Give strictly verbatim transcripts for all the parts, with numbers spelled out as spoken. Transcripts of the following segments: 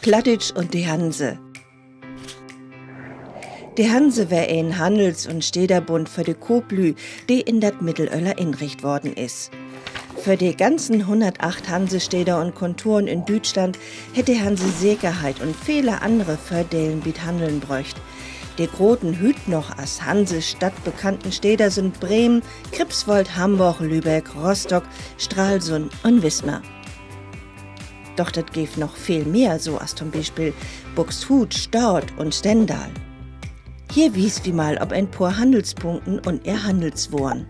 Plattdüütsch un de Hanse. De Hanse weer en Hannels- un Städerbund för de Kooplüüd, de in dat Middelöller inricht worrn is. För de ganzen hunnertacht Hansestäder un Kontoren in Düütschland hett de Hanse Sekerheit un vele annere Vördelen bi't Hanneln bröcht. De groten, hüüt noch as Hansestadt bekannten Städer sünd Bremen, Griepswoold, Hamborg, Lübeck, Rostock, Stralsund un Wismar. Doch dat geev noch veel mehr, so as to'n Bispeel Buxtehuud, Staad un Stendal. Hier wiest wi mal op en poor Hannelspunkten un ehr Hannelsworen.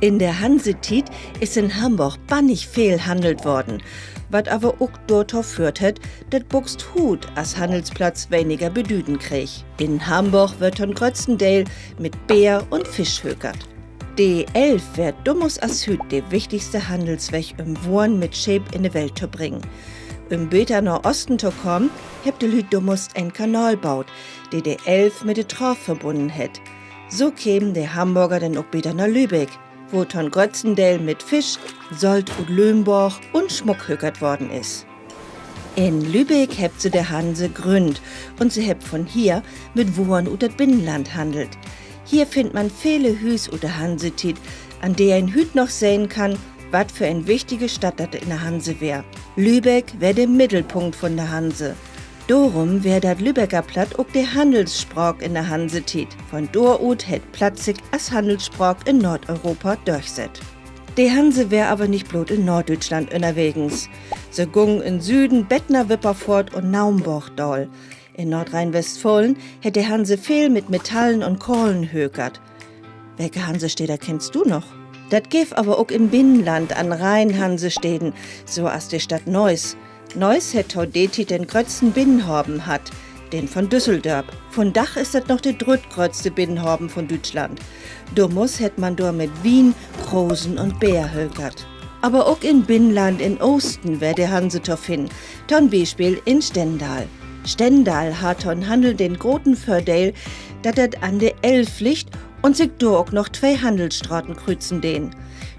In de Hansetiet is in Hamborg bannig veel hannelt worrn, wat aver ok dorto föhrt hett, dat Buxtehuud as Hannelsplatz weniger Bedüden kreeg. In Hamborg wöör to'n gröttsten Deel mit Beer un Fisch hökert. De Elv weer domals as hüüt de wichtigste Hannelsweg, üm Woren mit Scheep in de Welt to bringen. Üm beter na Osten to kamen, hebbt de Lüüd domals en Kanal boot, de de Elv mit de Traav verbunnen hett. So kemen de Hamborger denn ok beter na Lübeck, wo to'n gröttsten Deel mit Fisch, Solt ut Lümborg un Smuck hökert worrn is. In Lübeck hebbt se de Hanse grünnt un se hebbt von hier mit Woren ut dat Binnenland hannelt. Hier finnt man vele Hüüs ut de Hansetiet, an de een hüüt noch sehn kann, wat för en wichtige Stadt dat in de Hanse weer. Lübeck weer de Middelpunkt vun de Hanse. Dorüm weer dat Lübecker Platt ok de Hannelsspraak in de Hansetiet. Von dor ut hett Platt sik as Hannelsspraak in Noordeuropa dörchsett. De Hanse weer aver nich bloot in Norddüütschland ünnerwegens. Se gung in Süden bet na Wipperfürth un Naumborg daal. In Nordrhein-Westfalen hett de Hanse veel mit Metallen un Kahlen hökert. Welke Hansestäder kennst du noch? Dat geev aver ok in Binnenland an Rhein Hansesteden, so as de Stadt Neuss. Neuss hett to de Tiet den gröttsten Binnenhaven hatt, den von Düsseldörp. Vundaag is dat noch de drüttgröttste Binnenhaven von Düütschland. Domals hett man dor mit Wien, Krosen un Beer hökert. Aver ok in Binnenland in Oosten weer de Hanse to finnen, to'n Bispeel in Stendal. Stendal harr to'n Hannel den groten Vördeel, dat dat an de Elv liggt un sik dor ok noch twee Hannelsstraten krüzen deen.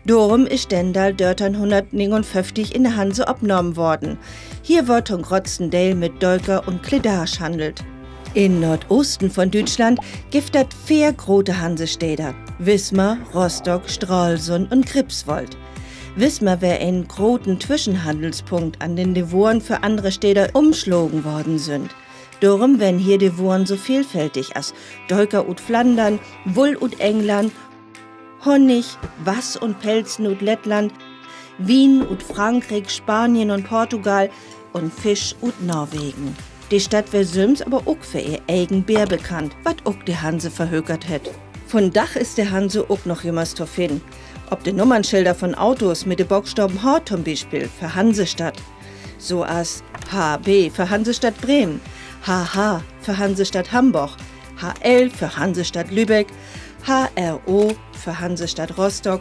Dorüm is Stendal dörteihnhunnertnegenunföfftig in de Hanse opnahmen worrn. Hier wöör to'n gröttsten Deel mit Döker un Kledaasch hannelt. In Noordoosten von Düütschland gifft dat veer grote Hansestäder: Wismar, Rostock, Stralsund un Griepswoold. Wismar weer en groten Twischenhannelspunkt, an den de Woren för annere Städer ümslagen worrn sünd. Dorüm weern hier de Woren so veelfältig as Döker ut Flandern, Wull ut England, Honnig, Wass un Pelzen ut Lettland, Wien ut Frankriek, Spanien un Portugal un Fisch ut Norwegen. De Stadt weer sülvst aver ok för ehr egen Beer bekannt, wat ok de Hanse verhökert hett. Vundaag is de Hanse ok noch jümmers to finnen. Op de Nummernschiller von Autos mit de Bookstaven H to'n Bispeel för Hansestadt, so as H B för Hansestadt Bremen, H H för Hansestadt Hamborg, H L för Hansestadt Lübeck, H R O för Hansestadt Rostock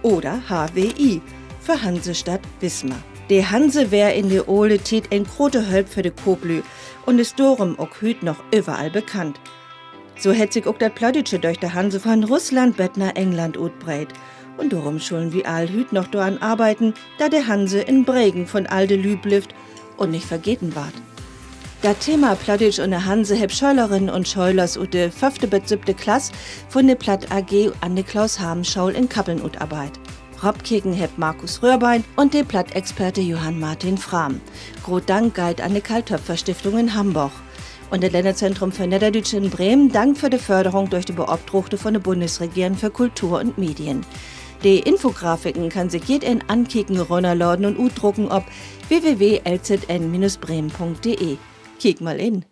oder H W I för Hansestadt Wismar. De Hanse weer in de ole Tiet en grote Hölp för de Kooplüüd un is dorüm ok hüüt noch överall bekannt. So hett sik ok dat Plattdüütsche dörch de Hanse von Russland bet na England utbreedt. Un dorüm schullen wi all hüüt noch doran arbeiden, dat de Hanse in Bregen von all de Lüüd blifft un nich vergeten warrt. Dat Thema Plattdüütsch un de Hanse hebbt Schölerinnen un Schölers ut de föffte bet söövte Klass von de Platt-A G an de Klaus-Harms-School in Kappeln utarbeidt. Ropkeken hebbt Markus Röhrbein un de Plattexperte Johann Martin Frahm. Groot Dank geiht an de Carl-Toepfer-Stiftung in Hamborg. Un dat Lännerzentrum för Nedderdüütsch in Bremen dankt för de Förderung dörch de Beopdraagte von de Bundesregeren för Kultur un Medien. De Infografiken kann sik jedeen ankieken, rünnerladen un utdrucken op w w w l z n minus bremen punkt d e. Kiek mal in.